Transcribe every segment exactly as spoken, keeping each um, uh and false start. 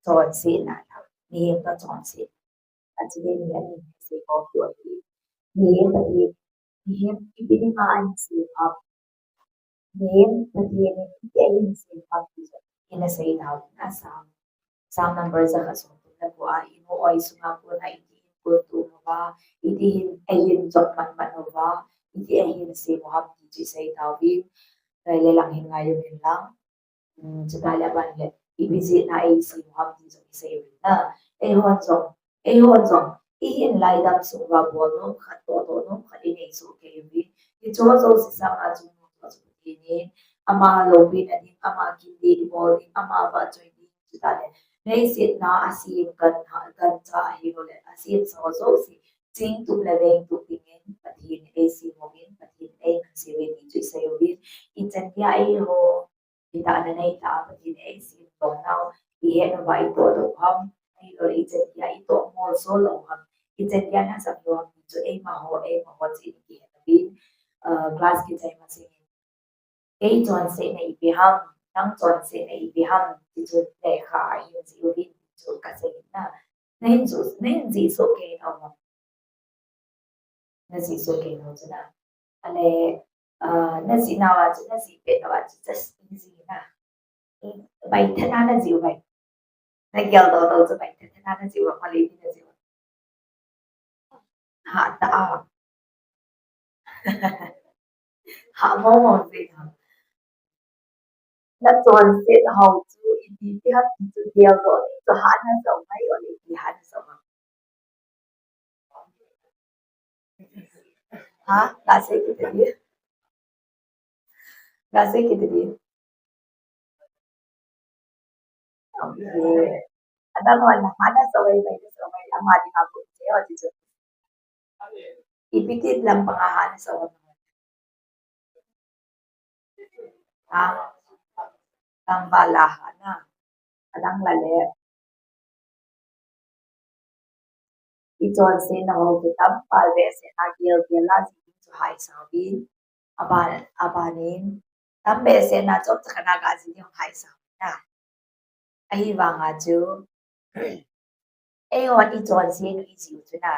chonsetna, mihem toh chonsetna. Achi le ni ani se ko kio hi. Mihem Pathen, mihem ipi dinga ahin sem ham. Mihem Pathen in ipi ahin sem ham ti chu ina sei tauvin a Psalm. Psalm number jakhat somthum le ko a, inu oi sunga kona iti in kul tum uva, iti hin ahin jot matmat uva, iti ahin sem u ham ti chu isei tauvin. Lai le lang hin ngai uvin lang. Hmm, chutah le aban le, ipi jeh a eisem u ham ti jong isei uvin na. Eihon jong, eihon jong, ihin laidam sung uva bol nom khat, toh toh nom khat inei soh kei uvin. Hiche jouse sanga chun nom toh chu Pathen in, ama loupina ding, ama kin ding, ibol ding, ama vahchoi ding, chutah le, leiset a asem kan ha, gancha ahilou le, asem sa ho jouse, chingtup le vengtup dingin, Pathen in eisem uvin, Pathen in eihin sei uve ti chu isei uvin. Ichan dia eiho, Hita na nei ta, Pathen in eisem dong nau, ihet uva itoh doh ham, ahilou le ichan dia itoh molso lou ham, ichan dia na sap lou ham, ti chu eima ho, eima ho chu ikihet uvin, ah, class kichai masang in. Kei chonsetna ipi ham, nang chonsetna ipi ham, ti chu lekha a hin jih uvin, ti chu kasei na. Nahin jih, nahin jih soh kei nau ham. Najih soh kei nau chu na. Ale, ah, najih nau a chu, najih pet nau a chu, just easy na. Bai thet na najih u bai. Nagel doh doh chu bai thet na najih u, malei ti najih u. Ha ta a. Ha mo mo jeh na. Nachonset ho chu ipi ti ham ti chu gel doh ding chu ha nasa u mai, ole ipi ha nasa u ham. Ha? Gasei kit ding. Gasei kit ding. Okay. Adang wan la ha nasa u mai, bai nasa u mai, ama ding a bu che o ti chu. Ipi ti lampang a ha nasa u ham. Ha? Tangval a ha na. Adang la le. Ichonsetna ho chu tam val behseh na gel gel a jih ding chu ha isah uvin. Aban, aban in tam behseh na chomcha khat na ga jih ding ha isah uvin na. Ahivang a chu, eihon ichonset u ijih u chu na,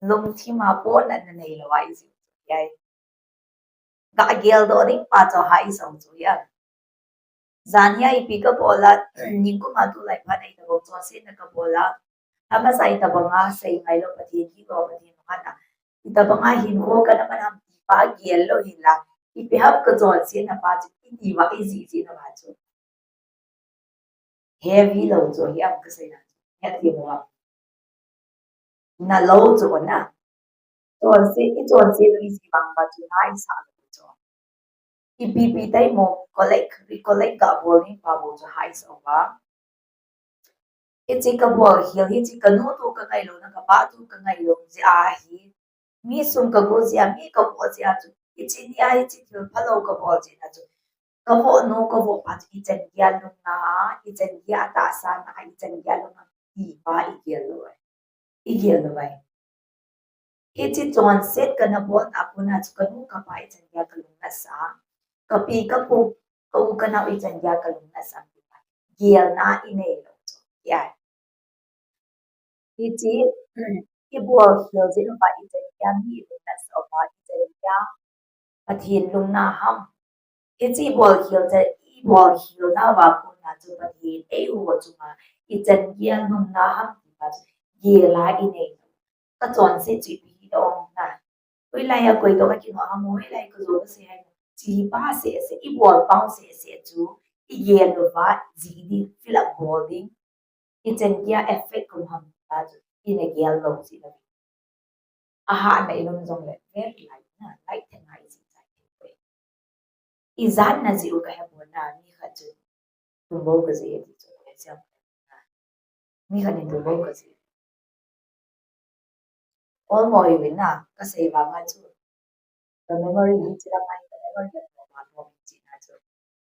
lungthim a pohnatna neilou a ijih u chu ahi. Ga gel doh ding pa chu ha isah u chu ahi. Jan hia ipi kabol a, nikum a tulai phat a itobang chonsetna kabol a, amasa itobang a sei ngailou, Pathen kilou, Pathen lunghan a, itobang a hinkho kana man ham ti pa gel lou hinla, ipi ham kachonsetna pa chu iti uva ijih jih na pa chu. Heavy lou chu hi am kasei na chu. Hethem u ham. Na lou chu na. Chonset, ichonset u ijih vang pa chu na isah lou chu. Ipi pi tai mo collect, recollect ga bol ding pa bou chu ha isah uva. Hiche kabol khel, hiche kanu thu kangailou na, kapa thu kangailou jeh a hi. Mi sum kago jeh a, mi kavoh jeh a chu. Hiche nia hiche thil phalou kabol jeh na chu. Kavoh nu, kavoh pa chu ichan geiya lungna, ichan geiya atahsa na, ichan geiya lungna, ti pa igel lou ahi. Igel lou ahi. Hiche chonset kana bol na puna chu kanu kapa ichan geiya kalung nasa. Kapi kapu, ka u kanao ichan geiya kalung nasa. Gelna inei lou chu. Ahi. Hiche, ibol khel jeh uva ichan geiya mi lung nasa uva ichan geiya Pathen lungna ham. Hiche ibol khel jeh, ibol khel nauva kona chu Pathen eiho chunga ichan geiya lungna ham ti pa chu gel a inei. Kachonset chu ipi hidong na. Hoilai a koi toh kakinoh ham, hoilai kajo kasei ham. Hiche pa seh seh, ibol pau seh seh chu igel uva jih ding, fill up bol ding. Ichan geiya effect um ham ti pa chu ina gel lou jeh na. Ahahna ilum jong le very light na, light thei ngai jeh chai thei poi. Ijat na jeh u kahe pon na, mi khat chu tumbo kajih e ti chu, mi khat in tumbo kajih. Olmo iuvin na, kasei vang a chu. Ka memory hi chila ngai, ka memory hi chila ngai chu.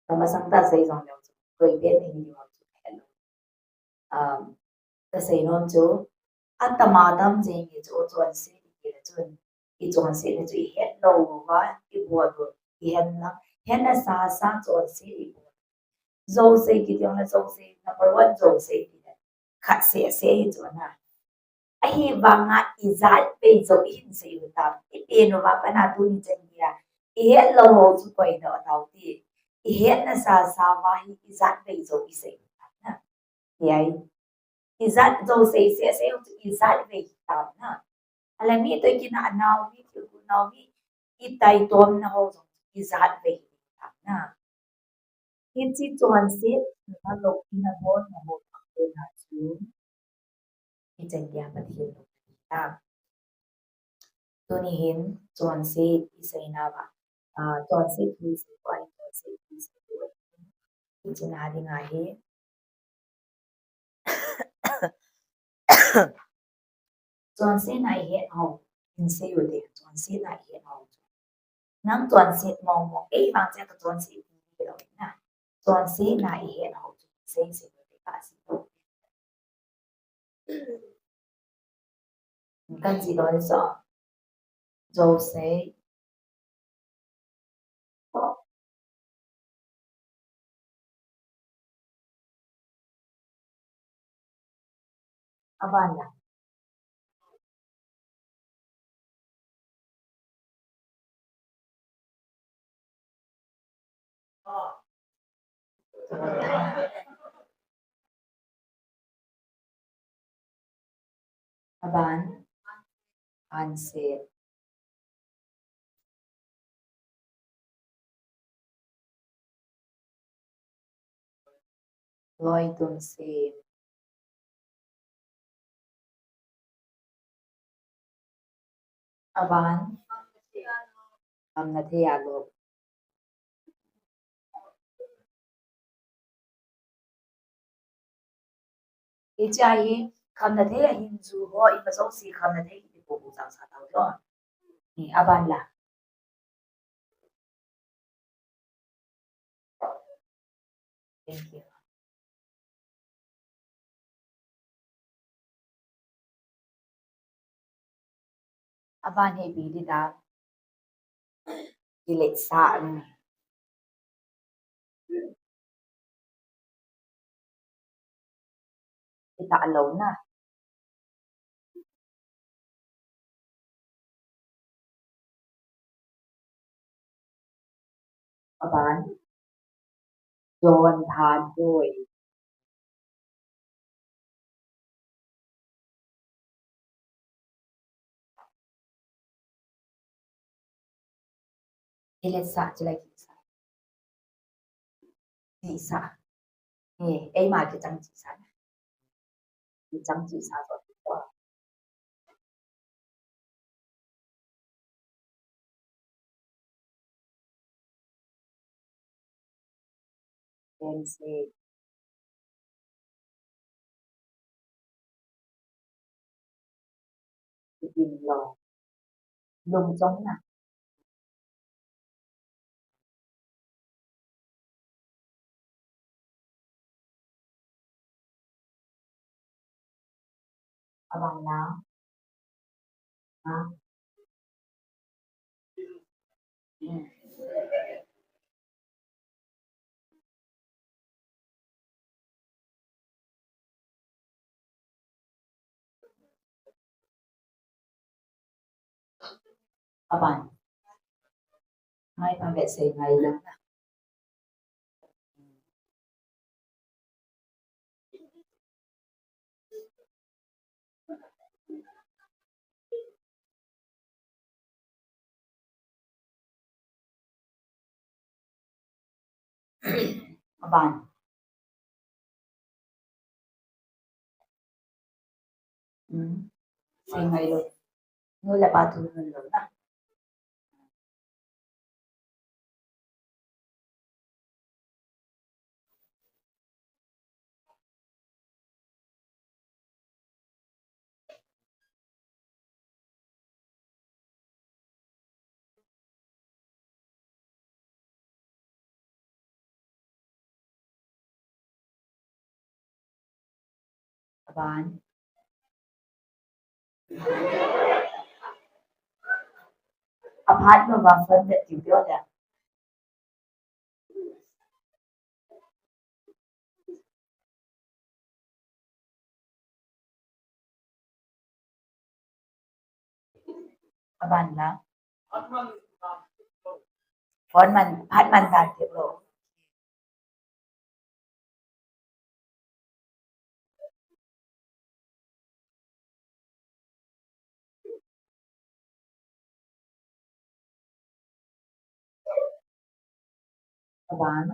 Ka masang tah sei jong leu chu. Koi pen hi ni chu. Hello. Um, kasei nom chu. Atama tam jing hi chu, chonset hi le chun. Ichonset hi chu ihet lou uva, ibol u, ihet na. Hetna sasa chonset ibol. Jouse kiti jongle jouse, number one jouse kiti. Khat seh seh hi chu na. Ahivanga ijat vei jou ihin sei u tam. Ipi nuva pana tuni chan geiya ihet lou ho chu koi doh tau ti. Ihet nasa sa uva hi ijat vei jou isei u tam na. Hiai. Ijat jouse seh seh ho chu ijat vei hi tam na. Ahile mi toh kinah nau, mi thilgon nau, mi itaitomna ho jong ijat vei hi tam na. Hiche chonset na lou ina bol na ho a kona chu ichan geiya Pathen lou ahi ta. Tuni hin chonset isei nauva, ah, chonset thu isei uva, chonset thu isei uva. Hiche na dinga hi. Chonsetna ihet ho, hin sei u te, chonsetna ihet ho. Nang chonset mong mong, ei vang chu ka chonset ti lou na. Chonsetna ihet ho, sei sei u te ka sei. Kan sei lou so. Jouse. Aban la. Aban. Anse. Loi tun se. Aban. Khamna thei a lop. Hiche a hi khamna thei a hin ju ho, ima jouse khamna thei kiti popo chang sa tau te o. Ni aban la. Thank you. Aban hi ipi ti ta. Kiletsah. Itah louna. Aban. Jon thanpoi. Kiletsah, chule kiletsah. Chihsah. Ni, eima kichang chihsah. Kichang chihsah. Pensei. Ipi lou. Lungchong na. Aban la. Ha? Aban. Ngai pha vet sei ngai lang na. Aban. Hmm. Sei ngai lou. Nu le pa thu ngai lou na. Aban. Aphat lou vang phone vet kiu pio le. Aban la. Phone man, phat man dan tep lou. Aban.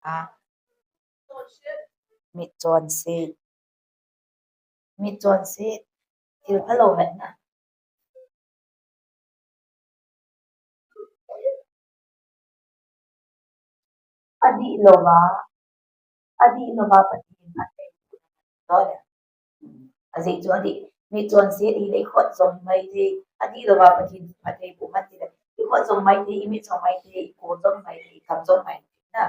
A. Mitchonse. Mitchonse. Thil phalou hetna. Adih louva, adih louva Pathen phatthei. Ajeh chu adih, mitchonse ahile ikhut jong hi maithei, adih louva Pathen phatthei boh man tile, ikhut jong maithei, imit jong maithei, ikol jong maithei, ikam jong maithei na.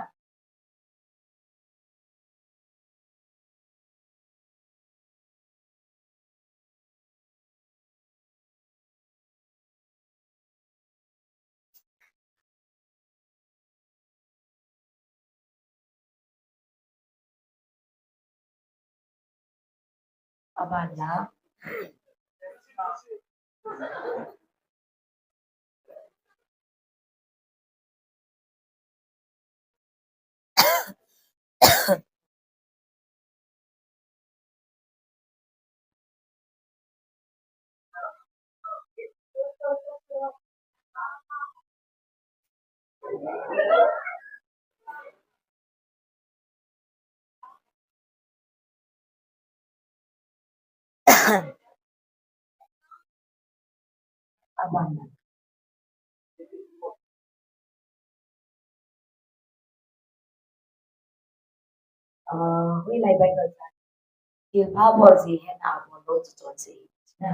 Aban la. Aban. Ah, hoilai Bible chang. Thilpha bol ji hen a bol lou chu chonse. Na.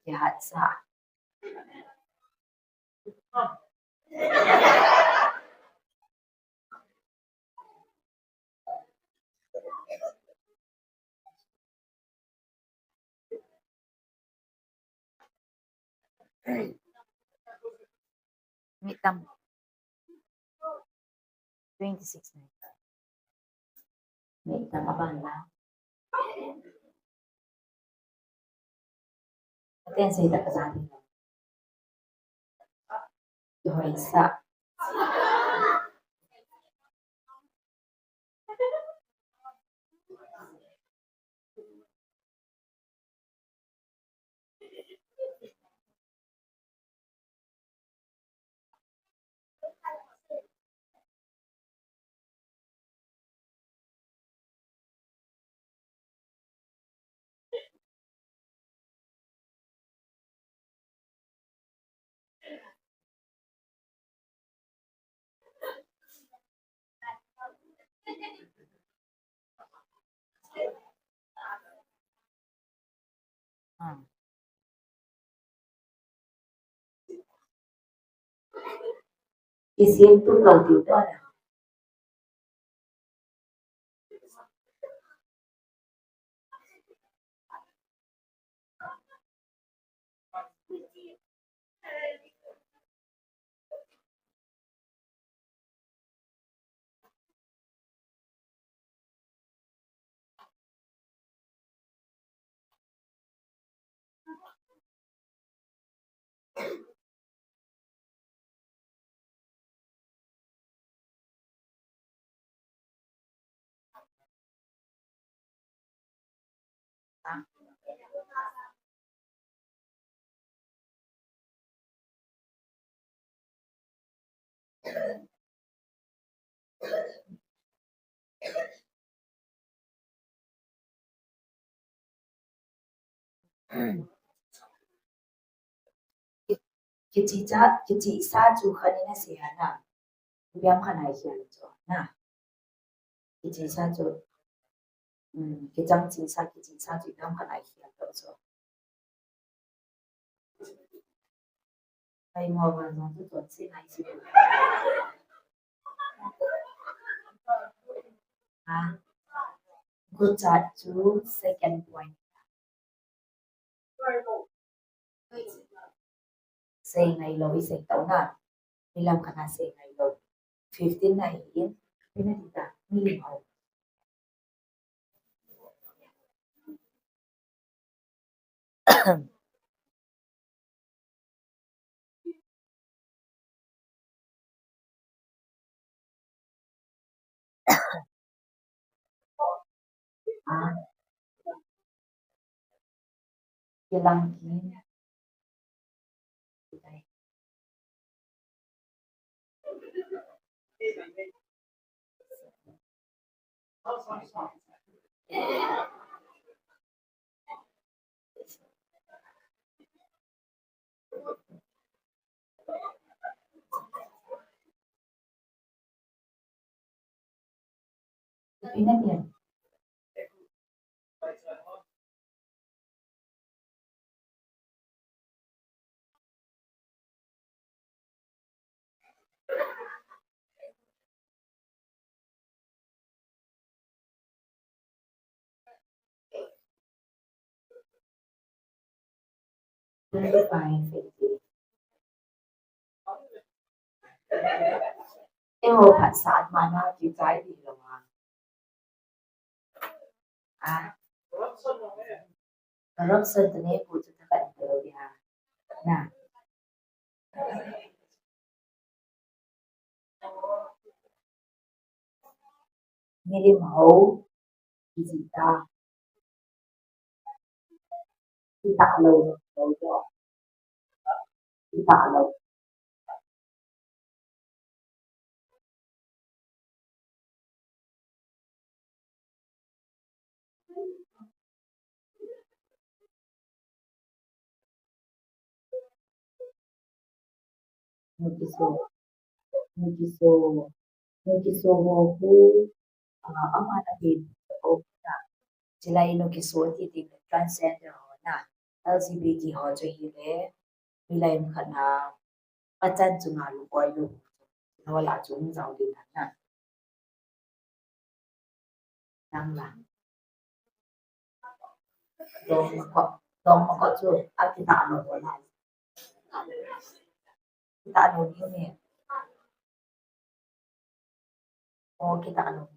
Kihatsa. Mitam. Twenty-six na. Mitam aban la. Aten sei ta ka jati. Hoisa. Isim tum lou tiu to na. Ki-, kichihsa, kichihsa chu khat in asei a na. Ipi ham khat a hial chu na. Kichihsa chu. Um, kichang chihsa, kichihsa chu ipi ham khat a hial chu. Ai mo ba jong chu chonse nai si. Ha. Gucha chu second point. Sei ngailou, isei tau na. Milam khat a sei ngailou. Fifteen na hi in. Ipi na ti ta. Milim hou. Ah. Kilang kin. Ina niya. Twenty-five, fifty. Eiho phatsah mana kichai di lou a. Ah. Corruption te nei pu chu thakan te lou di ha. Na. Milim hou, kijih ta. Kitah lou, lou jo. Kitah lou. Nukiso, nukiso, nukiso ho khu, ah, ama na hin, o na. Chilai nukiso ti ti transgender ho na. L G B T ho chu hile, milai khat na, pachan chunga lukoi lou. Ho la chung jao ding na. Nang la. Dong ma ko, dong ma ko chu, a kitah lou ho la. Kitah lou ni ni. O, kitah lou ni.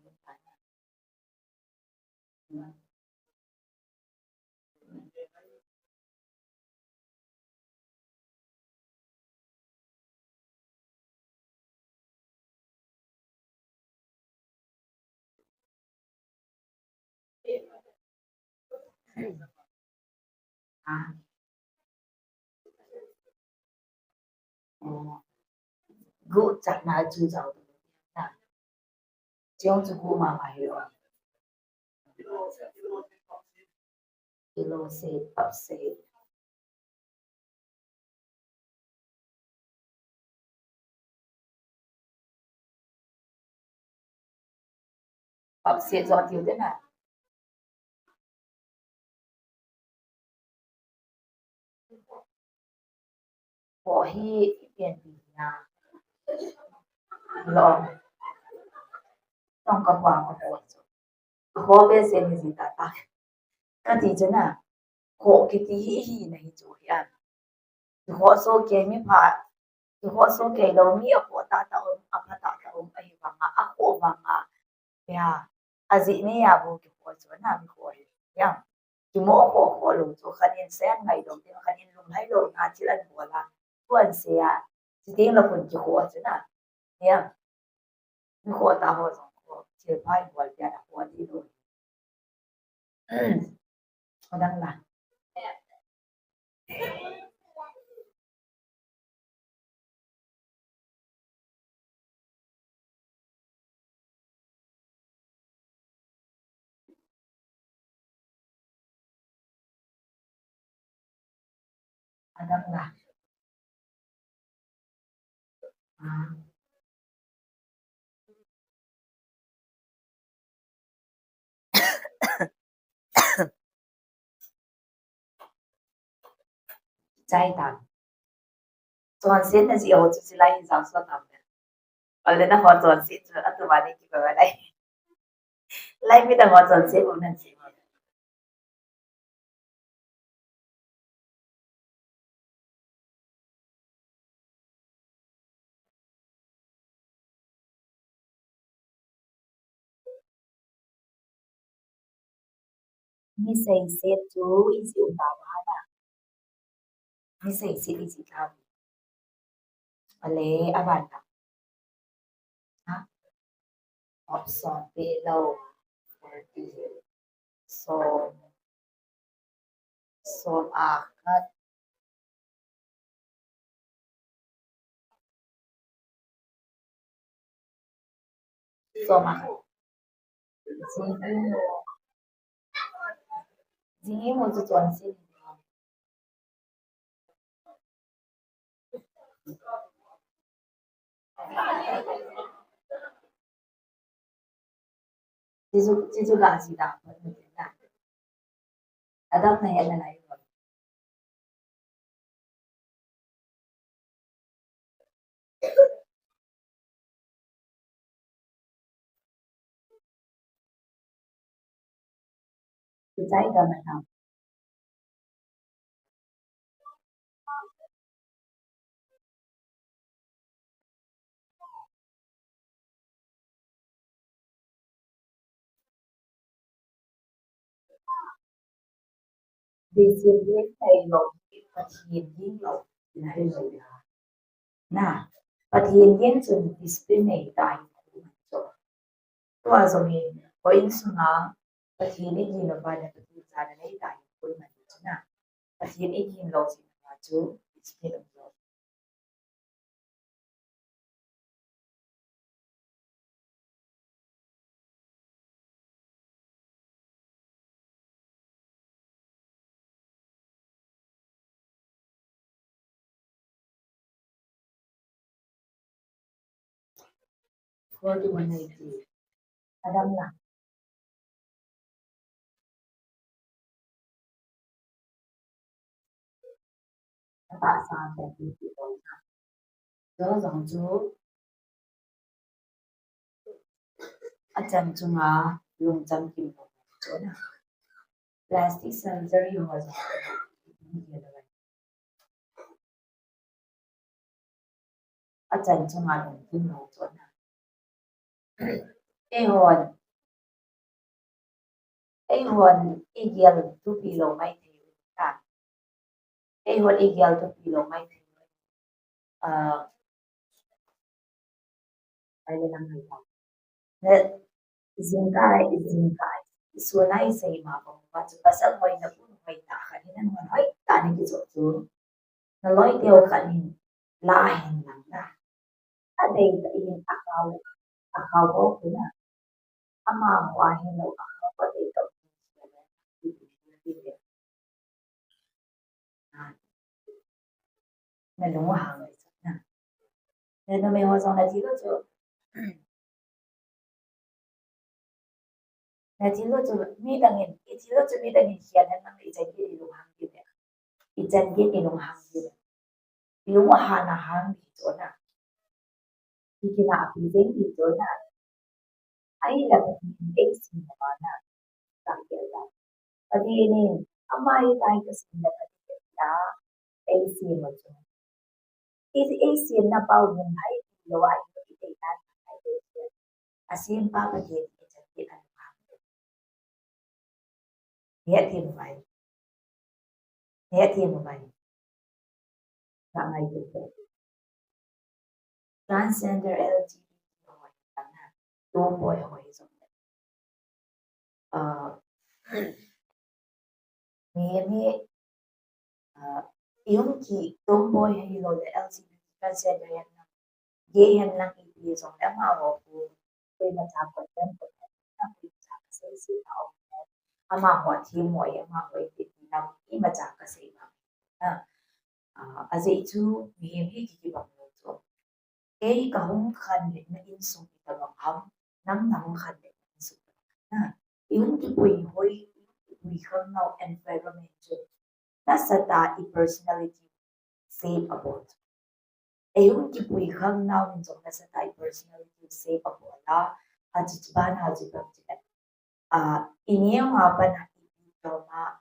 Ah. Oh. Gu chat na chu jao. Na. Chiong chu gu ma ma hi lo. Kilo se, pap se. Pap se jo tiu de na. Ho hi pian pi na. Lo. Tong ka hua ka ho chu. Ho be se ni ji ta ta. Ka ti chu na. Ho kiti hi hi na hi chu hi a. Ho so ke mi pha. Ho so ke lo mi a ho ta ta um, a pha ta ta um, a hi vang a, a ho vang a. Ya. A ji ni ya bu ki ho chu na mi ho hi. Ya. Kimo ho ho lou chu khat in sen ngai lou, khat in lunglhai lou na thil an bol a. Tuan se a, chuteng le khun kiho chu na. Nia. Kiho ta ho jong ho, thil phai bol pia na ho ti lou. Ho dang la. Adam lah. Ah. Chai tan. Chonset na jeh ho chu chilai hin jao sot tam le. Ale na ho chonset chu atu vani kipa va lai. Lai mi na ho chonset u nan si. Mi seiset chu ijih u ta vana. Mi seiset ijih ta. Ale, aban na. Ha? Option pe lo. Forty. Som. Som a khat. Som a khat. Jing i mu. Jing i mu chu chonset. Chuchu, chuchu ga si da. Adam na he na lai. Kichai ta mana. Discipline thei lou hi Pathen ging lou, na hi lou ya. Na, Pathen ging chun discipline nei ta hi khu man chu. Tua jong hi, hoi insunga Pathen i ging lou va le Pathen jana nei ta hi khu man chu na. Pathen i ging lou jeh a chu discipline um lou. Forty-one ninety. Adam lah. Atahsa te ti ti lo na. Chu jong chu achan chunga lungchang kim lo chu na. Plastic surgery ho jong achan chunga lungkim lou chu na. Eihon, eihon igel thupi lou mai thei u ta. Eihon igel thupi lou mai thei u. Ah, ai le lang hai ta. Ne, jingkah, jingkah, isuna isei ma bang uva chu pasal hoina pun hoitah khat in, nahon hoitah na kijoh chu. Naloi teu khat in la hen lang na. Adei tah in akhao, akhao bou khu na. Amaho ahin lou akhao pa dei tah. Na lung u hang le chu na. Na numei ho jong na thil u chu. Na thil u chu midang in, i thil u chu midang in khel hen lang le ichan gei ilung hang diu ve. Ichan gei ilung hang diu ve. Ilung u hang na hang di chu na. Ikinah pi jeng di chu na. Ahinla Pathen in eisim na bana. Tah gel ta. Pathen in ama hitai kasim le Pathen ta. Eisim u chu. I, eisim na pau hin hai lou a i tei ta. Asempa Pathen in ichan gei a lung hang. Hethem u vai. Hethem u vai. Ka ngaito te. Transgender L G B T ho hi na, tomboy ho hi jong le. Ah, mi, mi, ah, i hung ki tomboy hi lou le L G B T transgender hi na. Gay hen lang ipi jong le amaho khu koima cha condemn, koima cha kasei sei na um. Amaho themmo ahi, amaho ipi ti na imacha kasei ma. Ah, Ah, ajeh chu mihem hi kikibang lou chu. Kei kahung khanletna insung itobang ham, nang nahung khanletna insung itobang ham. I hung kipui hoi, i hung kipui khang nau environment chu nasatah a i personality shape abol chu. Ei hung kipui khang nau in jong nasatah a i personality shape abol a, achuti bana chu ipi ham itile, ah, i neo a pat a i trauma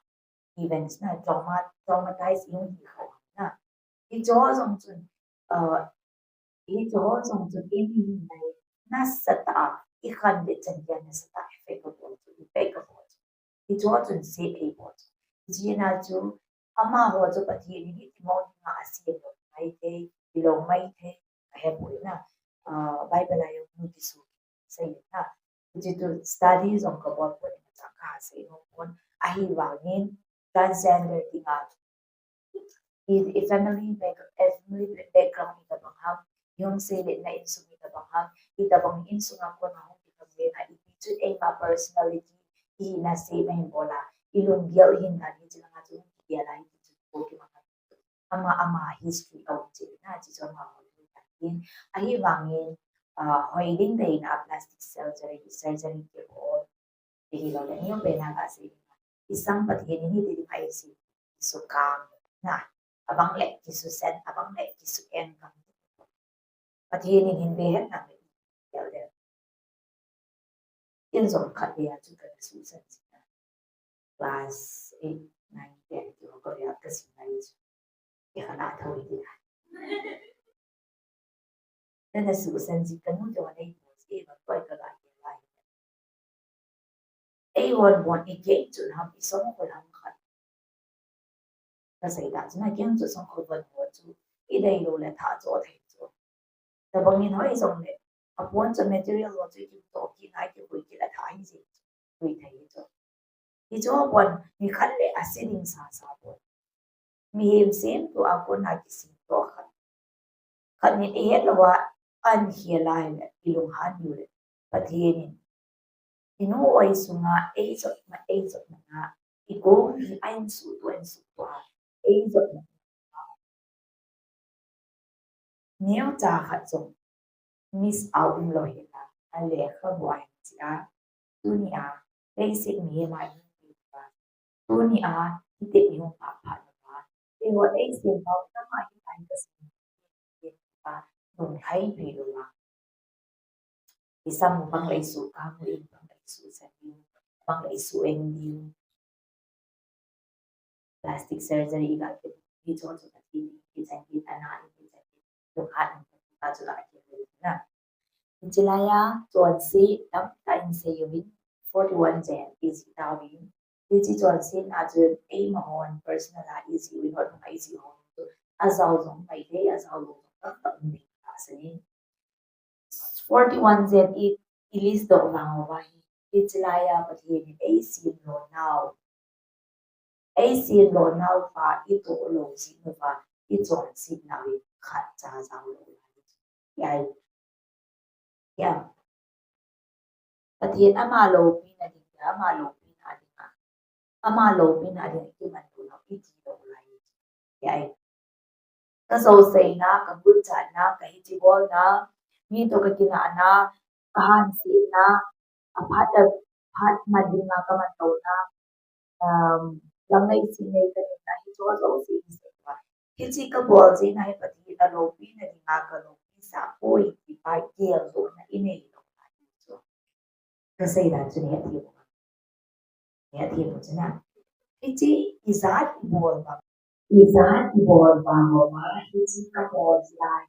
events na, trauma, traumatize i hung hi khang na. Hicheho jong chun, ah, hicheho jong chun i mihem hi nasatah a i khanlet chan geiya nasatah a effect abol chu, effect abol chu. Hicheho chun shape eibol chu. Hijeh a chu amaho chu Pathen in hiti mo dinga asem lou maithei, hilou maithei, kahepoi na. Ah, Bible a jong notice u sei na. Hiche chu study jong kabol pon, imacha kasei nom pon. Ahivangin transgender dinga, i, i family back-, i family background itobang ham, i hung seiletna insung itobang ham, itobang insung a kon a hung kikhang le na, ipi chu eima personality ihina shape ahin bol a, i lunggel ihin dan hiche langa chu hung kigel a, hiti chu bol kimang a. Ama, ama history a um cheh na, hiche chu amaho lunggel ahin. Ahivangin, ah, hoi ding deina plastic surgery, surgery kibol. Ahilou le, neo pen a kasei, i sang Pathen in hiti dinga eisem, i sukang na, abang le kisusen, abang le kisu-eng kang. Pathen in hin be het nang le, i tel le. Ken jong khatvei a chu kana suhsan jin a. Class eight, nine, ten ti ho kave a kasim lai chu. Kei kana thou hi tina. Kana suhsan jin, kanu te ho nei pon, ei vang koi kaga kei lai. Eihon bon i kei chun ham, i songkhol ham khat. Kasei ta chu na, kei chu songkhol von ho chu, i deilou le tha cho thei chu. Tabang in hoi jong le, apon chu material ho chu i kitoh kit nai, kikhui kit le tha hi jeh chu, khui thei hi chu. Hichu bon, mi khat le ase ding sasa bon. Mihem semtua kona kisemto khat. Khat nin i het louva, ahin khel a hile, i lunghan diu le. Pathen in, i nu oi sunga, eijotna, eijotna na, i gong hi ahin suhto, ahin suhto a, eijotna. Neocha khat jong miss a umlou hela, alekhabu a hin che a, tunia, leiset mihem a hin pe uva, tunia, hitobang hung pha pha uva, eiho eisem pau, nama hi ahin kasem uva, nung hai pe uva. Isam bang lei suh kang u, bang lei suhsan diu, bang lei suh-eng diu. Plastic surgery iga kit u hi chu chu kati, kichan kit ana, kichan kit lunghan in kati ta chu la kit u na. Hiche laiya chonse tamtah in sei uvin, forty-one jen ijih tauvin. Hiche chonse na chu eimahon personal a ijih uvin, hot nunga ijih uvin chu ajao jong maithei, ajao lou jong tamtah um ding kasan in. Forty-one jen i, i list doh vang uva hi, hiche laiya Pathen in eisem lou nau, eisem lou nau pa i toh lou jeh uva, i chonset nau hi khatcha jao lou lai. Hiai, hiai. Pathen ama loupina ding, ama loupina dinga, ama loupina dinga kiman lou nau, i ti lou lai. Hiai. Ka jouseina, ka gunchatna, ka hichi bolna, mi toh ka kinahna, ka hansetna, aphat a, phat man dinga ka mantouna, um, lamnei sinei ka neina, hicheho jouse hi seiuva. Hichi ka bol jeh in ahi, Pathen in aloupina dinga ka loupi sah poi, ti pa geldohna i nei lou ahi chu. Ka sei dan chu nei athi u. Nei athi u chu na. Hichi ijat i bol vang. Ijat i bol vang uva, hichi ka bol jeh a hi,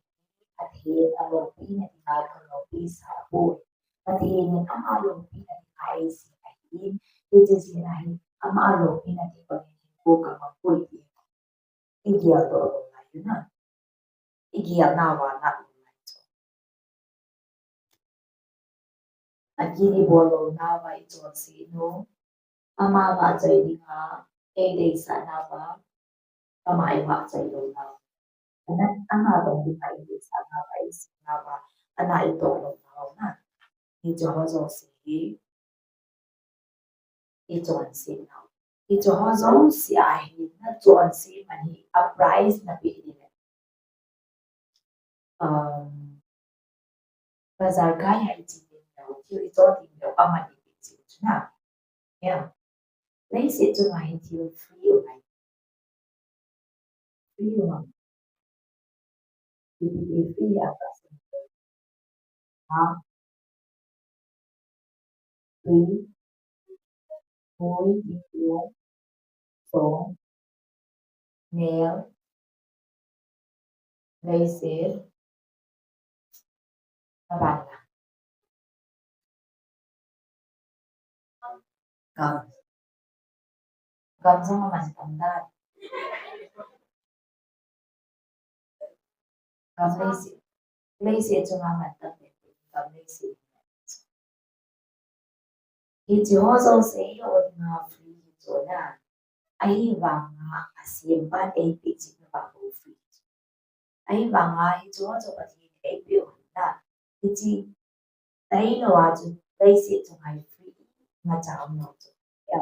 Pathen in aloupina dinga ka loupi sah poi. Pathen in ama loupina dinga eisem ahin, hichi jeh a hi, ama loupina ding bangin hinkho ka mang poi ti i geldoh lou lai u na. I gelna uva nat lou lai chu. Akin i bol louna uva i chonset u, ama vahchoi dinga ei deisahna uva, ama i vahchoi louna uva. Ana, ama dong dinga i deisahna uva, i simna uva, ana i toh louna uva na. Hicheho jouse hi i chonset nau. Hiche ho jouse a hin nachonse man hi a price nape ding. Um, bazar kai a iche ding leh, thil icho ding leh, aman ipe jing chu na. Ya. Leiset chunga hi thil free u ahi. Free u ahi. Ipi ti free a ka sa. Ha? Tui, hoi, dingtui, song, nel, leiset, aban la. Gam. Gam jong aman tam dan. Gam leiset. Leiset chunga aman tam dan. Gam leiset. Hiche ho jouse hi o dinga free hi chu na. Ahivanga asempan eipeh jing uva bou free. Ahivanga hiche ho chu Pathen in eipeh u ahi na. Hiche tailou a chu leiset chunga hi free imacha umlou chu. Ya.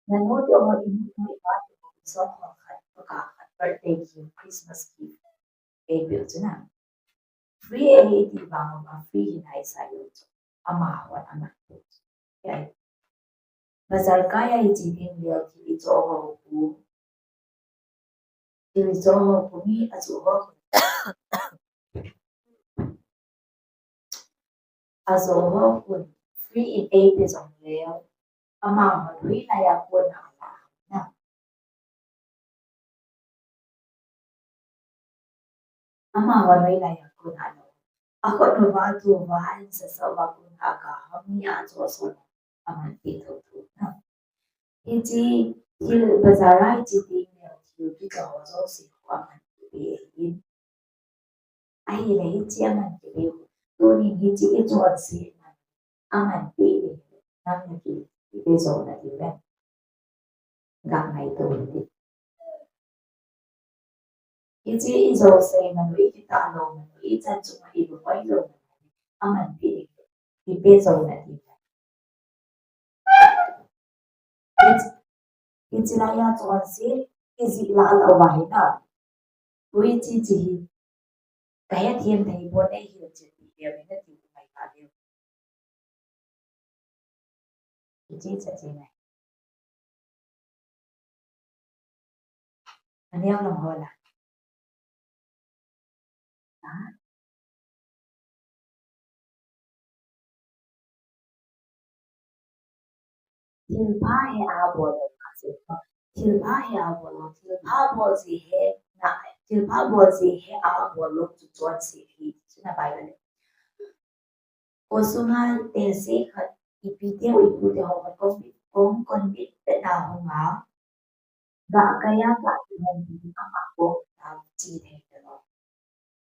Nanu te ho, inu te ho, ipa te ho, song ho khat, paka khat, birthday gift, Christmas gift. Eipeh u chu na. Free ahi iti vang uva free hi naisah lou chu. Amahon aman pu chu. Ya. Bazar kai a iche ding leh thil icho ho pu. Thil icho ho pu mi achu ho. Ajo ho khun free in eipeh jong leh, amahon hoilai a kona ala ham na. Amahon hoilai a kona ala ham. Akhut uva, atu uva, ahin sasa uva kona aga ham, mi ajo so aman pe thotho na. Hiche thil bazar a iche ding leh thil kikah ho jouse ho aman pe ahin. Ahileh hiche aman pe u. Tunin hiche ichonse man aman pe u. Nang naki ipe jou nadiu ve. Ga ngaito hite. Hiche ijouse man u, ikitah lou man u, ichan chunga ilungoi lou man u, aman pe u. Ipe jou nadiu ve. Hiche, hiche laiya chonse, ijih lah lah uva hi na. Ui chi chi hi. Kahethem thei pon, eihil chet ti leu hi nati u mai ta leu. Hiche cha chi nai. Aneo lang ho la. Ha? Thilpha he a bol lou ka se. Thilpha he a bol lou. Thilpha bol ji he na. Thilpha bol ji he a bol lou chu chonse hi. Chu na Bible. Kho sunga telse khat, ipi teu ipu te ho khat kong, kong konbit pet na hung a, ga kai a ga kihonpi ding ama kong ta chi thei talou.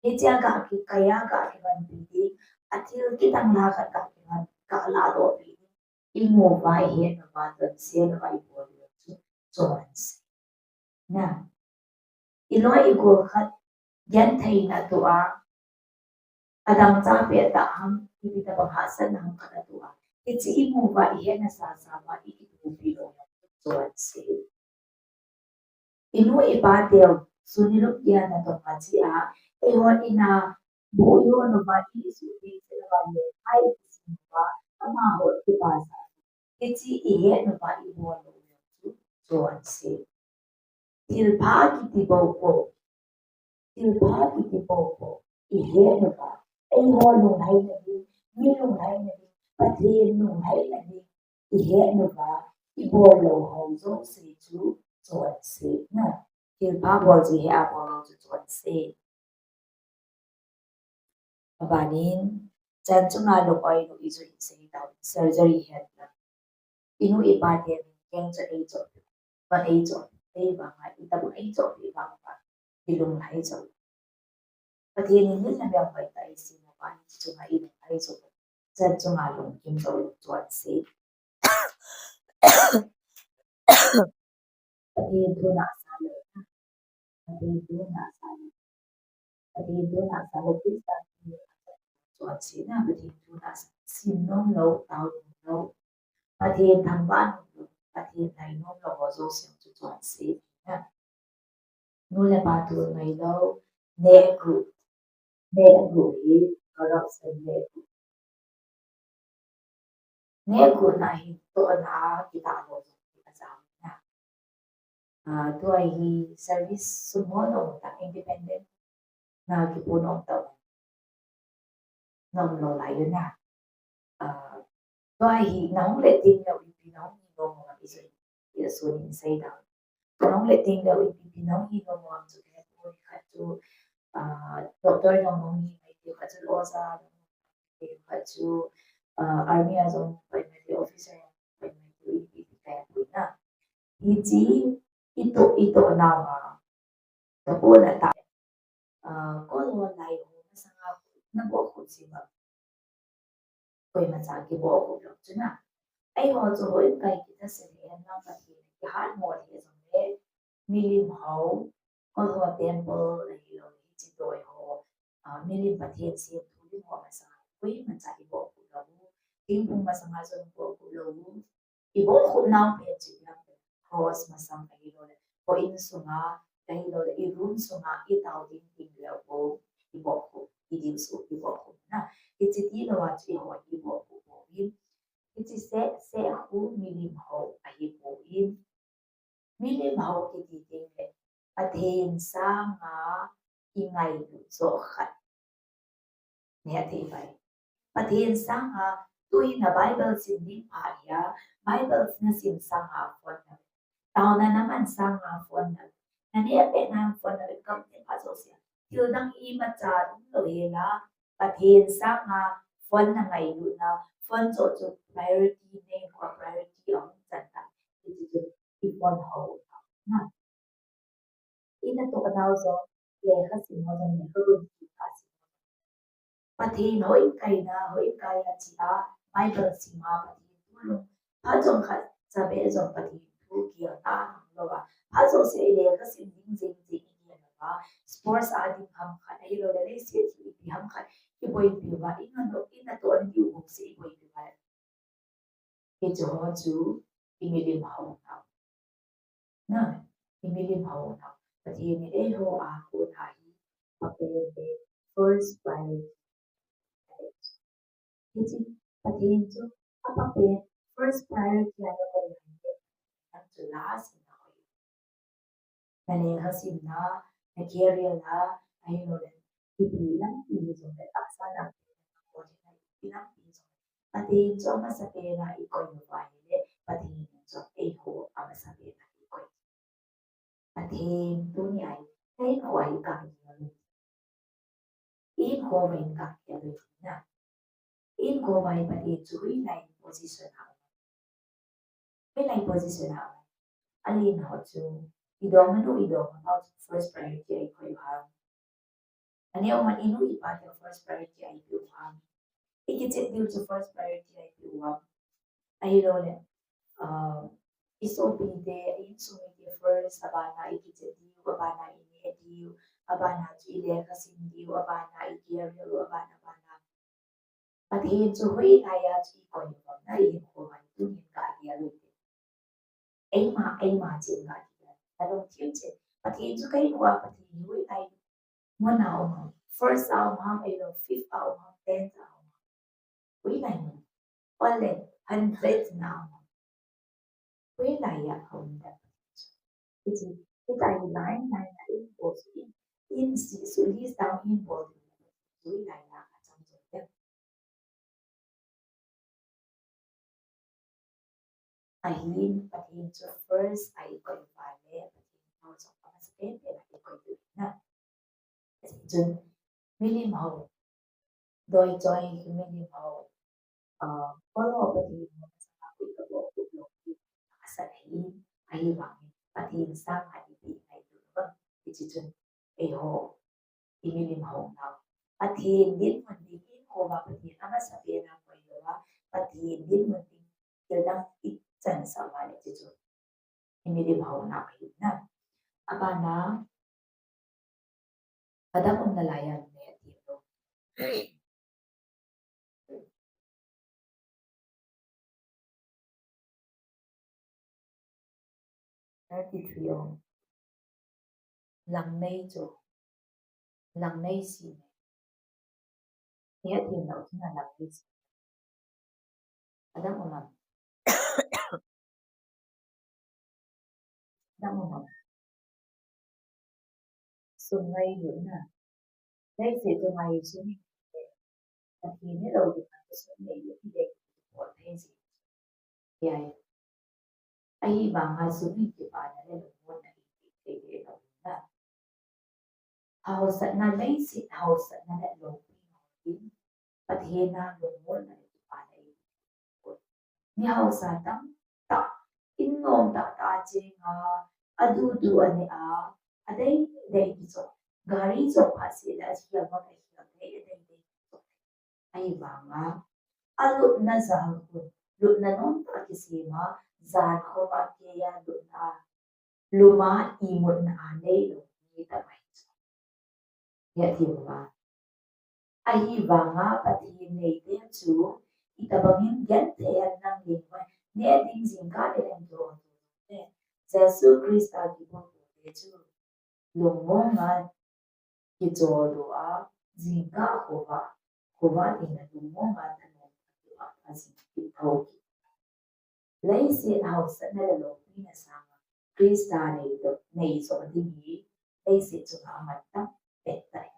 Hichea ga ki kai a ga kihonpi ding, athil kidang la khat ga kihon, ga ladoh pi ding. Imu uva, ihet uva, chonse uva, ibol uva chu chonse. Na. Iloi igol khat, gentheina tua, adang cha peh tah ham, ipi tabang hahsatna ham khat atua. Hiche imu uva, ihetna sasa uva, ikithopi lou uva, chonse. Inu ipa teu, sun ilup dia natong a chia, eihon ina, bu ihon uva, isuh ding seh uva le, hai isim uva, amaho kipasa. Hiche ihet uva, ibol lou uva chu chonse. Thilpha kiti bou bou. Thilpha kiti bou bou. Ihet uva. Eiho lunglhaina ding, mi lunglhaina ding, Pathen lunglhaina ding. Ihet uva. Ibol lou ho jouse chu chonse na. Thilpha bol ji he a bol lou chu chonse. Abanin, chan chunga lungoi nu ijui sei tau, surgery het la. Inu ipa te min keng chu eicho, pa eicho, ei vanga, itabu eicho, ei vanga, ilunglhai cho. Pathen in lilna beng hoi ta isi mo pa, hiche chunga ilunglhai cho. Chan chunga lungkim lou lung chonse. Pathen thu nasa lou. Pathen thu nasa lou. Pathen thu nasa lou. Christa thu nasa lou. Chonse na Pathen thu nasa. Sim nom lou, tao nom lou. Pathen thangvah nom lou. Pathen lhai nom lou ho jouse chu chonse na. Nu le pa tol ngailou, neh group, neh group hi corruption neh group. Neh group na hi tohna a kitah ho jong hi ajam na. Ah, tua hi service sung ho nom tah, independent na kipu nom tah. Nom lou lai u na. Ah, tua hi nahung le teng leu ipi nahung hi nom ham, i sun, i sun in sei dau. Nahung le teng leu ipi ipi nahung hi nom ham chu, kei pu khat chu, ah, doctor nahung hi mai tiu, khat chu oja nahung hi mai tiu, khat chu, ah, army a jong pai mai tiu, officer pai mai tiu, ipi ipi kai pu na. Hiche i toh, i toh nau a, ka pu na ta. Ah, kol ho lai ho masanga na bohkhup jing uva, koima cha kibohkhup lou chu na. Eiho chu houin kai kitah seh le hen lang Pathen kihat mo le jong le, milim ho, kol ho temple ahilou le hiche doi ho, ah, milim Pathen semthu lim ho masanga koima cha ibohkhup lou u, thingphung masanga jong ibohkhup lou u. Ibohkhup nau pen chu ipi ham, cross masang ahilou le, koi in sunga, ahilou le, i room sunga, i tao ding ding leu bou, ibohkhup, i ding su, ibohkhup na. Hiche tilou a chu eiho ibohkhup bou in. Hiche seh, seh khu milim ho ahi bou in. Milim ho kiti teng le, Pathen sanga i ngailut joh khat. Neh thei pai. Pathen sanga, tu hi na Bible sim ding phat hia, Bible na sim sanga phone na ve. Taona na man sanga phone na ve. Na neh pet na phone na ve, gam te pha jouse a. Thil dang imacha um lou hel a, Pathen sanga phone na ngailut na, phone joh chu priority nei hua, priority ahung chan ta. Hiche chu i phone ho na. I natoh nau jong, lekha sim ho jong, lekha gun kit kha sim ho. Pathen houin kai na, houin kai a che a, Bible sim a, Pathen thu lung. Phat jong khat cha beh jong Pathen thu gel ta nang lou a. Phat jouse i lekha sim ding jing jing i gel lou a. Sports a ding ham khat, ahilou le leiset thil ipi ham khat, i boipi uva, i natoh, i natoh na diu gopse i boipi uva. Hiche ho chu i milim hao nau. Na, i milim hao nau. Pathen in eiho a kona hi, Pathen te first priority. Hiche Pathen chu, a Pathen first priority a na koi hile, nang chu last in na koi. Na lekha simna, na career na, ahilou le, ipi lampi hijongle, tahsa lampi, ipi lampi hijongle, Pathen chu amasapen a i koi uva ahile, Pathen chu eiho amasapen a i koi. Pathen tuni a i, eiho a i koi. Eiho a i koi na. Eiho a i Pathen chu hoilai position a. Hoilai position a. Alen ho chu, i dongmanu, i dongmapau chu first priority a i koi u ham. Aneo man i nu i pa te first priority a i pe u ham. I kichep diu chu first priority a i pe u ham. Ahilou le, ah, i sopi te, i insung mite first, abana i kichep diu, abana i neh diu, abana chu i lekha sim diu, abana i career, abana, abana. Pathen chu hoilai a chu i koi u ham na, i hinkho a hi tunin ka gel u hite. Eima, eima chen ka gel. Ka lungthim chen. Pathen chu ka hinkho a Pathen hi hoilai mun a um ham. First a um ham, ahilou fifth a um ham, tenth a um ham. Hoilai mun. Ole, hundred na um ham. Hoilai a um da. Hiche, hitia hi line, line a in bol, in, in si, su list down in bol. Hoilai a ka chang chu da. Ahin, Pathen chu first a i koi uva le, Pathen nau chu amasapen pen a i koi diu na. Chun, milim ho, doi choi milim ho, ah, kol ho Pathen ho masanga koi ka bohkhup lou hi, asa ahi, ahivangin, Pathen sanga ipi ngailut lou ham, hiche chun, eiho, i milim ho nau. Pathen dinmun ding, eiho a Pathen amasapen a koi lou a, Pathen dinmun ding, thil dang i chansah uva le hiche chu. I milim ho nau ahi na. Abana, adam umna lai a neh diu lou. thirty-three ong. Langnei chu. Langnei si nei. Nia tin lo chu na langnei si. Adam ong lam. Adam ong lam. Sum ngailutna. Leiset chunga hi sum hi, Pathen hilou ding a sum nei le i dei bol thei si. Ahivanga sum in kipana le lungmonna i pe thei lou na. Hausatna, leiset hausatna le loupina ho in Pathen a lungmonna le kipana i pe thei. Mi hausa tamtah in nom tahtah a chenga, adudu aneh a, adei dei kichop, gari chop phat seh le akhel ngot akhel thei, adei dei kichop. Ahivanga alutna jal khu, lutna nomtah kisem a, jan khoma kei a lutna, lum a imutna a neilou mi tamai chu. Nia thim uva. Ahivanga Pathen neite chu itobang in genthei a nang leng uva, neh ding jingkah le leng kiho to te, Jesu Christa kibulphu te chu lungmong a kichol doh a, jingkah khovah, khovah ding a lungmong a thanom a jing kit thou kit. Leiset hausatna le loupina sanga Christa nei doh, nei joh ding hi leiset chunga aman tam pet tai.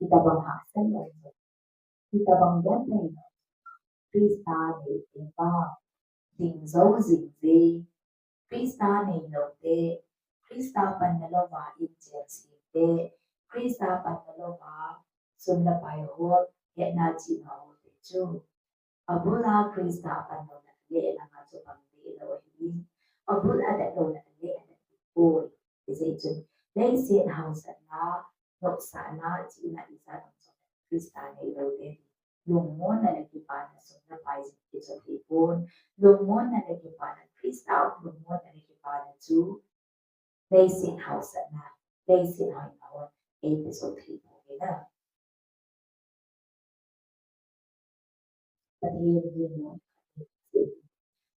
Itobang hahsat lou, itobang genthei lou, Christa nei te pa, ding jou jing je, Christa neilou te, Christa panna louva in cheng sem te, Christa panna louva sum le pai ho, hetna chihna ho te chu, abul a Christa panlouna le langa chu pang deh lou ahi. Abul a det louna le adet deh poi. Hijeh chun, leiset hausatna, nopsahna, chihna ijat um chu Christa neilou te lungmonna le kipana sum le pai jong kichol thei pon. Lungmonna le kipana, Christa lungmonna le kipana chu leiset hausatna, leiset hoina hon eipe jou thei poi na. Pathen ginlou,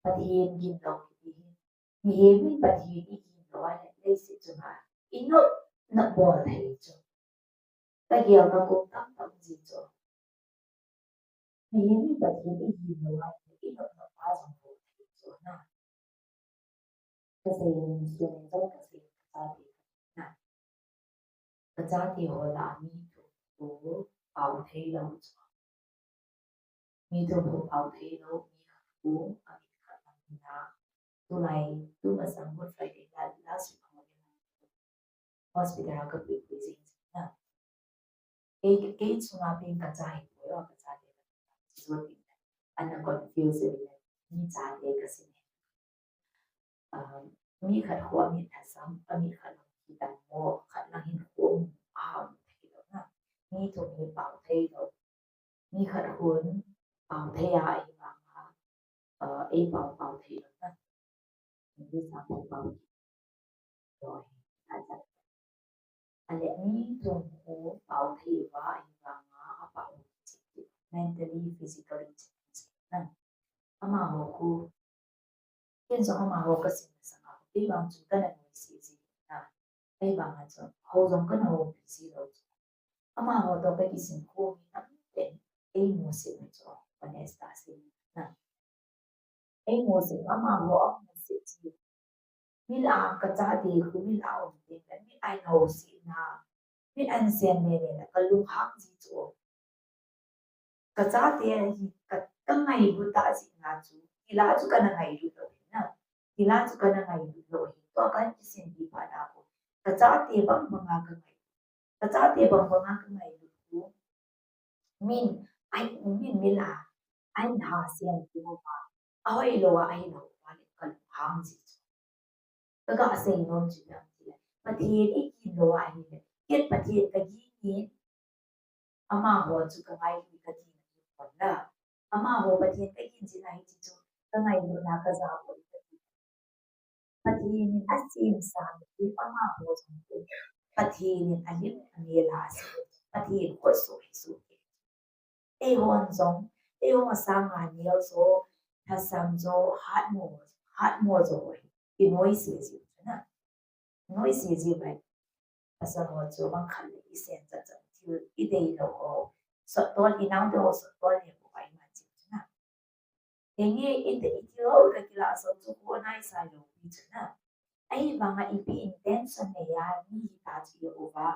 Pathen ginlou kiti hi, mihem in Pathen iginlou a le leiset chunga inop nop bol thei chu. Kagelna kum tamtah um ji chu. Mihem in Pathen iginlou a le inop nop pa jong bol thei chu na. Kasei in, sun in jong kasei, kachate na. Kachate ho lah a mi thum khu pao thei lou chu. Mi thum khu pao thei lou, mi khat khu amit khat lang hina. Tulai, tumasang Good Friday la, last week ho hospital a kapui pui jing jing na. Kei, kei chunga pen kacha hipoi o, kachate chu. Ana confuse le, mi chate kasei ne. Um, mi khat khu amit lhasam, amit khat lang hi dan mo, khat lang hin khu a um thei lou na. Mi thum hi pao thei lou. Mi khat khun pao thei a, ahivanga, uh, ei pao pao thei lou na. English a pao pao lou hi. Ale mi thum khu pao thei uva, ahivanga apao chik chik, mentally, physically challenged na. Amaho khu, ken jong amaho kasim masanga khu, kei vang chu kana nuisat ji na. Kei vang a chu, hou jong kana houpi ji lou chu. Amaho toh kakisim khu mi tamtah in ei nuisat na chu, honest a sei na. Ei nuisat, amaho anuisat ji. Min a kachate khu min a um teng le, min a in housetna, min a in sem le le, kalunghang ji chu. Kachate hi ka, kangailut tah jeh a chu, tila chu kana ngailut lou ahi na. Tila chu kana ngailut lou ahi. Tua kahin kisim pi phat a khu, kachate bang banga kangailut. Kachate bang banga kangailut khu, min, ai, min mila, ahin ha sem pi uva, ahoi lou a, ahi lou uva le kalunghang ji chu. Kaga sei nom chu ipi ham itile, Pathen igin lou a ahile, ken Pathen kagin in, amaho chu kangailut kati nahi pon la. Amaho Pathen kagin jin ahi ti chu, kangailutna kajapoi kati. Pathen in asemsa mipi amaho jong chu, Pathen in alim amel a asem, Pathen khutsoh hi soh kei. Eihon jong, eiho sanga neo jo, lhasam jo, hatmo, hatmo jo hi. i noise jiu chu na. Noise jiu bai. Pasal ho chu bang khat le i sen chat chat thil i dei lou ho. Sot tol i nau dei ho sot tol le ko ai ma jiu chu na. Henge, inte i thil ho ka kila so chu ko nai sai lou pi chu na. Ahivanga ipi intention nei a mi hita chu i uva,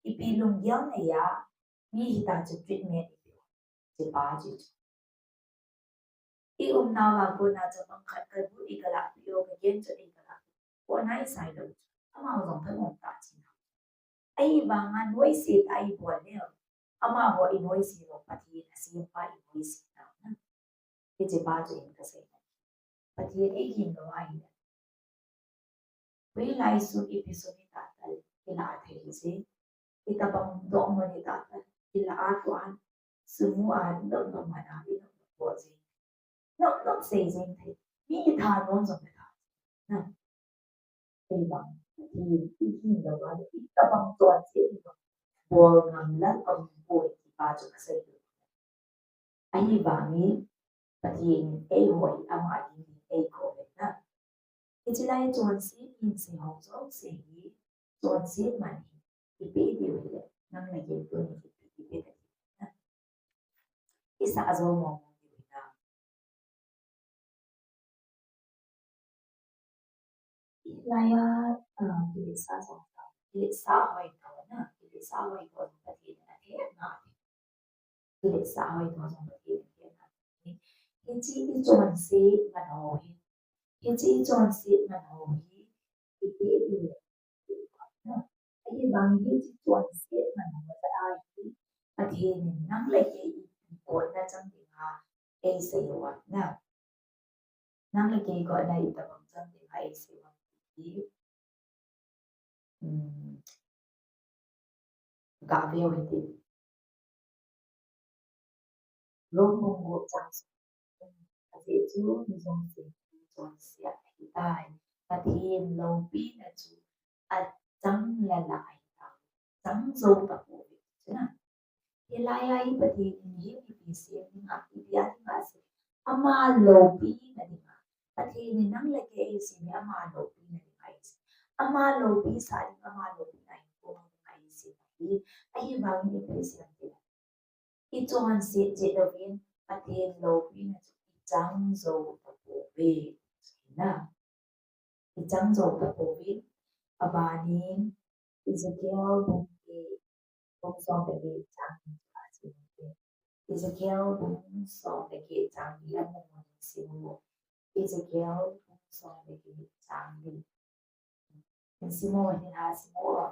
ipi lunggel nei a mi hita chu treatment i pe u. Chu pa chu chu. I umna va kona chu bang khat ka bu i ka la pi o ka gen chu i ka la pi. Ko nai sai lou chu. Ama jong ka ngom ta chi na. Ahivanga noise ta i bol le. Amaho i noise lou, Pathen a sempa i noise na. Hiche pa chu in ka sei na. Pathen i gin lou ahi. Hoilai sung ipi sung i tah tah i la thei hi se. I tabang doh mo ni tah tah i la a tuan. Sumu a nop nop mana i nop nop bol jing. Nop nop sei jing thei. Mi i thanom jong i tha. Na. Ei bang, Pathen i gin lou a, i tabang chonset i bang bol ngam lal a um poi ti pa chu ka sei. Ahivangin Pathen in eiho hi ama dingin eikou ve na. Hiche lai chonset in sei ho jouse hi chonset man hi ipi diu hile nang le kei tuni hi ipi ipi ka ti na. I sa jo mo mo diu hi na. Hilai a, ah, kiletsah jong ta, kiletsah hoi to na, kiletsah hoi to jong Pathen in athei na. Kiletsah hoi to jong Pathen in athei na. Hiche i chonset man ho hi, hiche i chonset man ho hi, ipi diu le, na. Ahivangin hiche chonset man ho jeh a hi, Pathen in nang le kei i kotna chang dinga eisei uva na. Nang le kei kotna i tabang chang dinga eisei uva ti. Hmm. Ga veu hite. Rom bung gup chang som. Ajeh chu mi jouse hi chonset ahitai. Pathen loupina chu achang lala ahitai. Chang jou tapouve. Chu na. Hilai a hi Pathen in hi ipi sem dinga, ipi a dinga asem. Ama loupina dinga. Pathen in nang le kei eisem hi ama loupina dinga eisem. Ama loupisa ding, ama loupina hin pom dinga eisem ahi. Ahivangin ipi asem ding. I chonset jeh louvin Pathen loupina chu i chang jou tapouve. Na. I chang jou tapouve. Abanin Ezekiel bung get, bung som le get chang ni chu asim u hite. Ezekiel bung som le get chang ni amu mun in sim u. Ezekiel bung som le get chang ni. Sim u, sim u.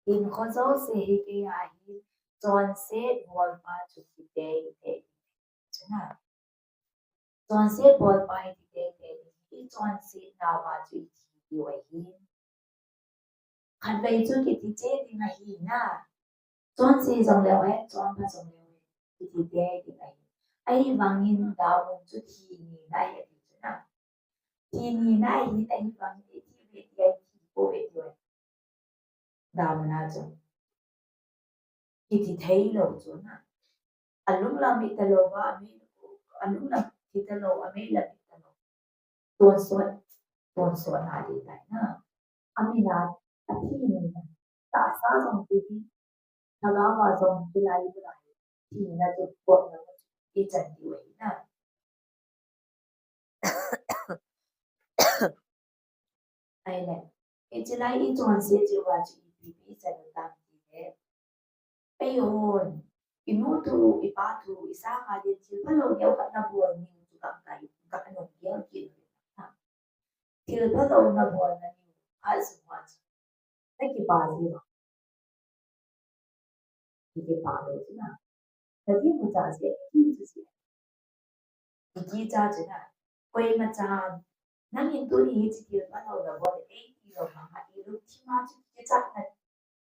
Hinkho jouse hi keiya hin chonset bolpa chu kiti tei. Chu na. Chonset bolpa hi kiti tei. I chonset nauva chu i thi diu ahi. Khatvei chu kiti cheh ding ahi na. Chonse jong leu hen, chonpha jong leu hen, kiti tei ding ahi. Ahivangin damun chu thi nina ahi ati chu na. Thi nina ahi, ahivangin i thi ve ti ahi, thi pouve ti ahi. Damun a chu. Kiti thei lou chu na. Alunglam hita louva, amei, alunglam hita lou, ameilam hita lou. Tonsot, tonsot na ding tai na. Amin a, athi nina. Tahsa jong ti hi. Lhagao a jong hilai, hilai. Thina chu pot na chu i chan diu ahi na. Ahile, hiche lai i chonset jeh uva chu ipi ipi i chan u tam tile. Eihon, i nu thu, i pa thu, i sanga din thil phalou neokhat na bol niu chu gah kai, gah nung gel kit u. Thil phalou na bol na niu, khat sung uva chu. Na kipah jeh uva. Ki kipah lou chu na. Ka ti mu cha se, ki mu cha se. Ki ki cha chu na. Koima chan. Nangin tuni hiche thil phalou na bol e, ei ti lou vanga, i lungthim a chu kichat na.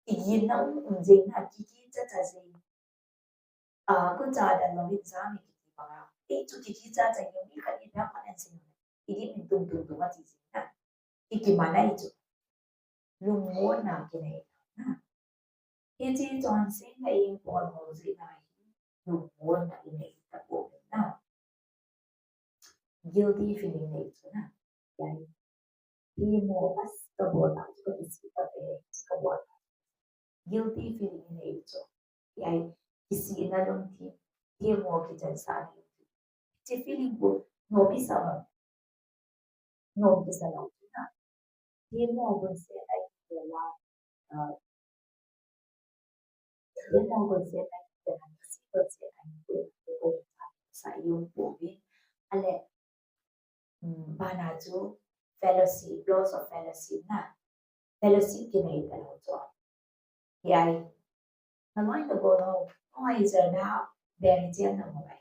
Kigin na um um jeng na, ki ki cha cha jeng. A, ku cha dan lou in sa mi kiti banga. Ei chu kiti cha cha ni mi khat in pha pha an sin. Igim in tung tung tung a ti sin na. Iki manai chu. Lungmonna kinei na. Hiche chonsetna in Paul ho jeh a hi lungmonna inei tapoi na. Guilty feeling nei chu na. Yai. Themmo as kabol a chu ka kisih ta ve, chu kabol a. Guilty feeling inei chu. Yai. Kisihna lungthim. Themmo kichansahna lungthim. Hiche feeling bu nom isa va. Nom kisa lou chu na. Themmo gun se ai ke la. Ah, themmo gun se ai ke la. Kisi gun se ai ke la. Ko sa yong po ve. Ale, mm, bana chu fellowship, loss of fellowship na. Fellowship kinei talou chu. Yai. Naloi nabol ho. Oi, jana, beri chen na mo bai.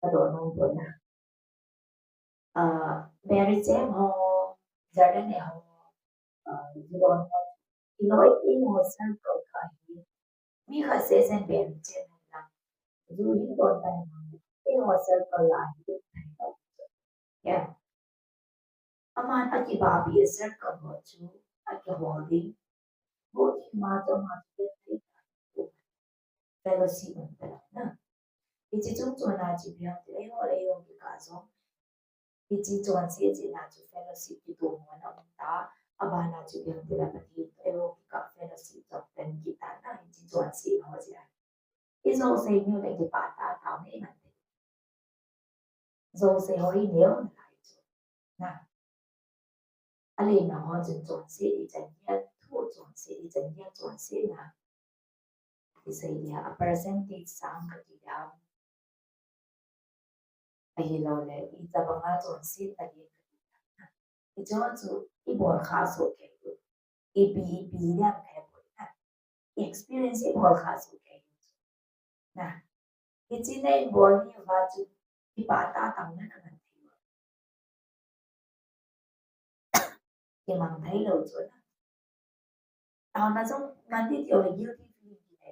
Ka do nung pon na. Ah, Mary Chem ho, Jordan ho, ah, Zidon ho, iloi eiho circle kha hi. Mi khat seh seh Mary Chem ho la. Zu hin don tai na. Eiho circle la hi. Yeah. Aman akibahpi a circle ho chu akihol ding. Vo ima chu ama chu fellowship um ta na. Hiche chung chon a chu ipi ham tile eiho le eiho kikah jong. Hiche chonset jeh a chu fellowship kitoh mona um ta. Abana chu ipi ham tile Pathen eiho kikah fellowship jong tan kit ta na. Hiche chonset ho jeh a. Ijouse neo le kipah tah tah nei man te. Jouse ho hi neo nalai chu. Na. Alen na ho chun chonset ichan hia, thu chonset ichan hia, chonsetna. Isei dia, a percentage sang kati dia. Ahilou le, itobang a chonsetna ding kati dia. Hiche ho chu, ibol kha soh kei u. Ipi, ipi dia kei u na. Experience ibol kha soh kei u. Na. Hiche na ibol ni uva chu, kipah tah tah na na man thei u. Kimang thei lou chu na. Taona jong man ti ti o le guilty feeling ti le.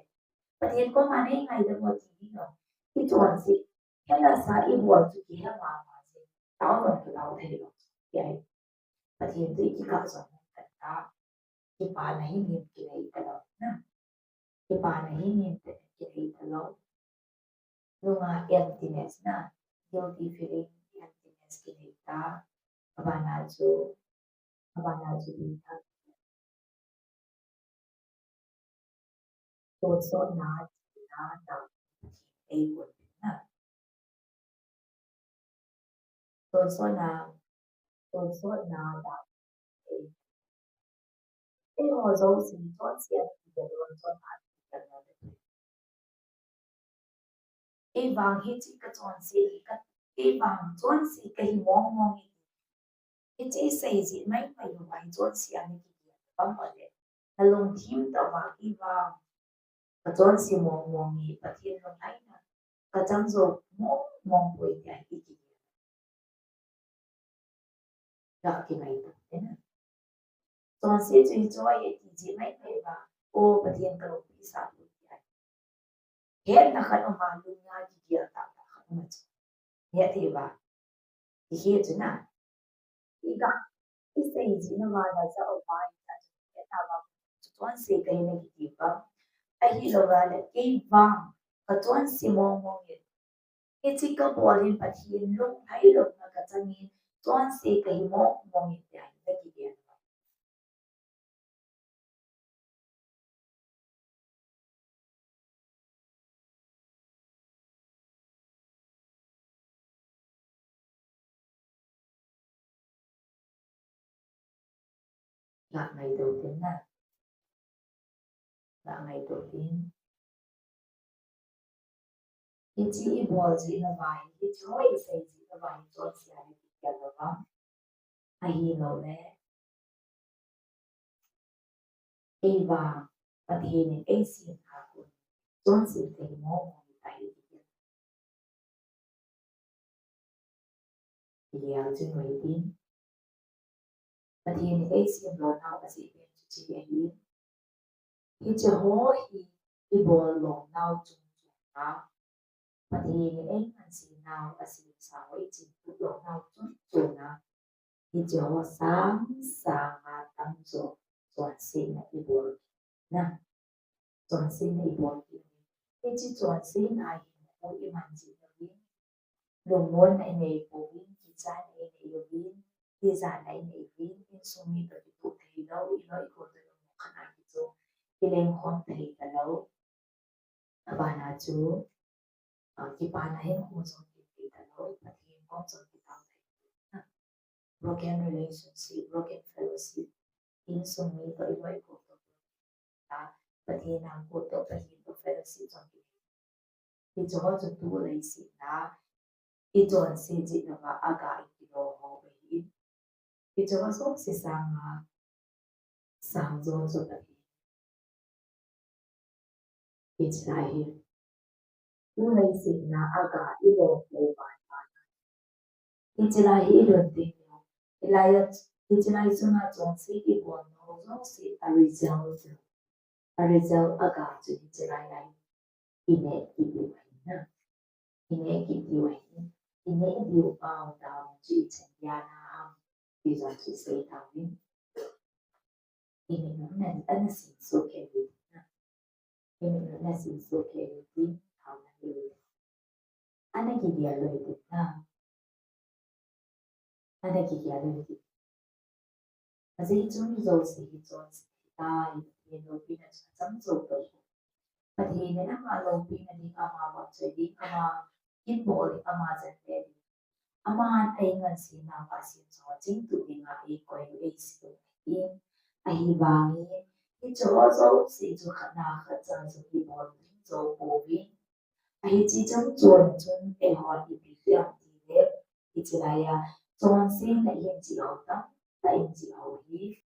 Pathen koma nei ngaidam o ti ding lou. Ichonset. Hela sa ibol chu kihe mama jing. Tao jong kitao thei lou. Yai. Pathen toh ikikah jong khat ta. Kipana himhim kinei talou na. Kipana himhim kinei talou. Nunga emptiness na. Guilty feeling, emptiness kinei ta. Abana chu, abana chu di ta. Tonsotna, na, na, ei gon na. Tonsotna, tonsotna, na, ei. Eiho jouse, chonse a, tonsotna, na. Ei vang hiche ka chonse, ka, ei vang chonse kahi mong mong e. Hiche seijih mai mai uva hi chonse a na kigel bang u le. Na lungthim tah uva ei vang ka chonse mong mong e, Pathen lunglhaina ka chang jou mong mong poi tia hi kigel. Ga kingaito te na. Chonse chu hiche ahi ti ji mai mai uva. O Pathen ka lungpi sa poi tia. Hetna khat um a lungna kigel tah tah khat um a chu. Hetthei uva. Ti hi chu na. Iga, iseijih na uva na ja uva, iga chu hetna uva. Chu chonse kahi na kiti uva. Ahilou uva le, kei vang, ka chonse mong mong e. Hiche kabol in Pathen lunglhai louna ka chang in, chonse kahi mong mong e tia hi na kigel uva. Ga ngaito tin na. Ga ngaito tin. Hiche ibol jeh na uva hi, hiche ho isei jeh na uva hi, chonse a na kigel uva. Ahilou le. Ei vang, Pathen in eisem a kon. Chonse kahi mong mong e tia hi. Igel chu noi tin. Pathen in eisem lou nau ajeh pen chu hiche ahi. Hiche ho hi ibol lou nau chung chung a. Pathen in eingansei nau, asemsa ho ichinput lou nau chun chun a, hiche ho sang sang a tamjo chonsetna ibol na. Chonsetna ibol kit. Hiche chonsetna hi iman jing uvin, lungmonna inei pouvin, kichatna inei uvin, tijatna inei uvin, insung mi toh kitoh thei lou, iloi igol toh lungmong khat a kichon, ilengkhom thei talou. Abana chu, ah, kipana hinkho jong kit thei talou, Pathen kom jong kitao thei talou. Broken relationship, broken fellowship, insung mi toh iloi igol toh, Pathen a kon toh, Pathen toh fellowship jong kit thei. Hiche ho chu tu leiset a ichonset jeh uva aga ikilo ho ahi. Hiche ho jouse sanga sang jo chu Pathen. Hiche lai hi tu leiset a aga ilo ho ban ban. Hiche lai hi ilhun teng leh, hilai a, hiche lai chunga chonset ibol nau jouse a result, a result aga chu hiche lai a hi ineh kit diu ahi na. Ineh kit diu ahi. Ineh diu pau dam chu ichan dia na ham ti jong chu sei tauvin. Iminun na, ana sinsuh kei uvin na. Iminun na sinsuh kei uvin, thaona nei uvin. Ana kigel lou uvin na. Ana kigel lou uvin. Ajeh chu mi jouse hi chonset ahitai, Pathen loupina chu achang jou tou. Pathen in ama loupina ding, ama vahchoi ding, ama kin bol ding, ama jen le ding, aman eingansei nau asemsa ho chingtup dinga eikoi u, eisei u ahi. Ahivangin hiche ho jouse chu khat na khat cha chu ibol ding jou pouvin, hiche chungchon a chun eihon ipi ti ham tile, hiche lai a chonsetna ihin chih ho tamtah ihin chih ho hi